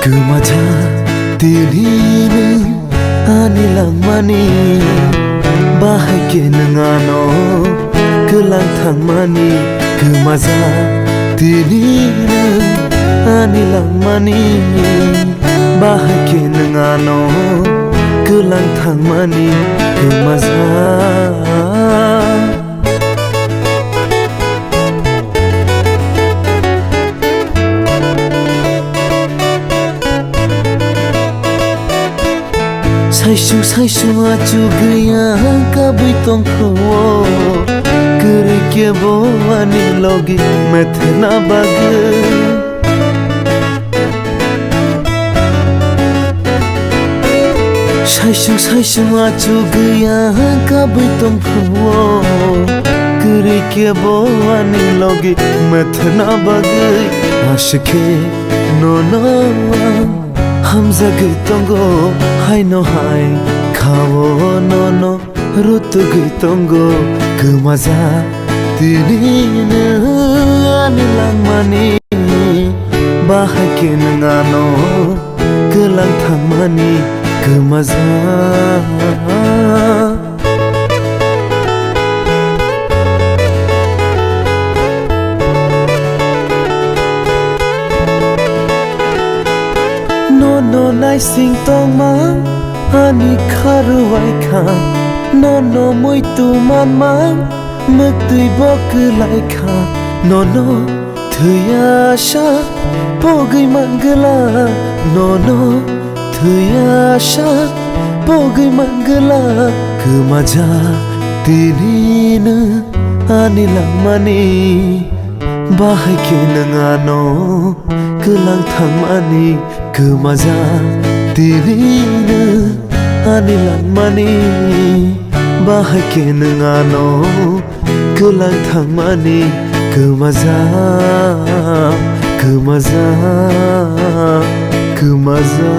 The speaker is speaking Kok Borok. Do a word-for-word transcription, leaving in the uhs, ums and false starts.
Kwmaja tini nwng ani langmani, bahai khe nwng ano kwlang thangmani. Kwmaja tini nwng ani langmani, bahai khe nwng ano kwlang thangmani. Kwmaja. Saisung saisung achugwi ang kabwi tongkha-o, kwrwi khe bo ani logi methena bagwi. Saisung saisung achugwi ang kabwi tongkha-o, kwrwi khe bo ani logi methena bagwi. Aswk khe nono ang hamjagwi tongo, haino hai kha-o nono rutugwi tongo. Kwmaja tini nwng ani langmani, bahai khe nwng ano kwlang thangmani. Kwmaja. Nono naising tongma ani kharuwai kha, nono muitu manma mwktwi bo kwlai kha, nono thwiya sa pogwi mangwla, nono thwiya sa pogwi mangwla. Kwmaja tini nwng ani langmani, bahai khe nwng ano kwlang thangmani. Kwmaja tini nwng ani langmani, bahai khe nwng ano kwlang thangmani. Kwmaja, kwmaja, kwmaja.